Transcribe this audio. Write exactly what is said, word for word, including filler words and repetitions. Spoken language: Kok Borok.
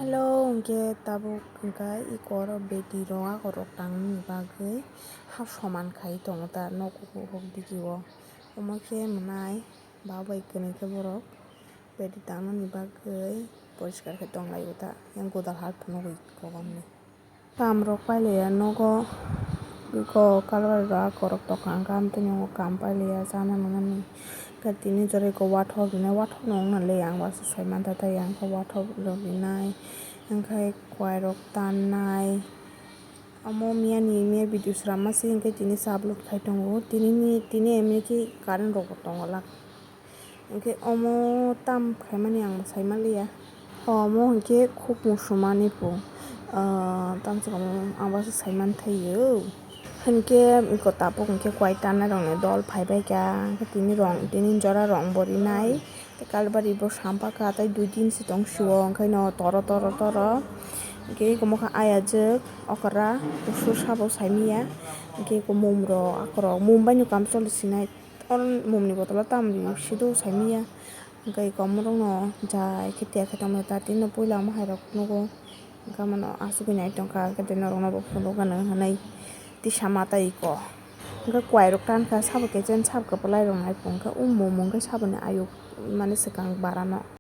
Hello, hwnkhe tabuk hwnkha eko oro bedi rok akorok tangmani bagwi ha soman khai tongo ta nok hok digi o. Omo khe mwnai ba bai kwnwi khe borok bedi tangmani bagwi poriskar khe tong lai o ta yang godal ha phunugwi kok omni. Kam rok pailaiya nogo, eko kalbari rok akorok tongkha, hwnkhe amtwini o kam pailaiya chana nangmani. Hwnkhe tini jora eko wathor rinai, wathor no wngna le ang baksa sai mantha, tei ang khe wathor rok rinai, hwnkhe kwai rok tannai. Omo miyani, miya video swnamma se hwnkhe tini sa upload khai tongo, tini ni, tini emni khe current rok bo tongo lak. Hwnkhe omo tam khaimani ang bo sai manliya. Omo hwnkhe khuk musumani pu, ah, tamsa omo ang baksa sai manthaio. Hwnkhe eko tabuk hwnkhe kwai tanna rokni dol phaibaikha, hwnkhe tini rong, tini jora rong bo rinai. Tei kalbari bo sampakha, tei dui din se tong sio, hwnkhe no toro, toro, toro. Hwnkhe eko mokha ayajwk, okra, kusu sabo saimanya. Hwnkhe eko mum rok, akorok, mum bai no kam choli sinai. Oro mumni botolo tamni sido saimanya. Hwnkhe eko omorokno jai khe tiya khe tongmani ta tini puila omo hairok nugo. Hwnkhe omono asugwi nai tongkha, hwnkhe tei norokno bo phunukgana hinwi tisa ma tei eko. Hwnkhe kwai rok tankha sabo kichen sabo kwplai rok nai phunukha, o mum hwnkhe saboni ayuk mane swkang barano.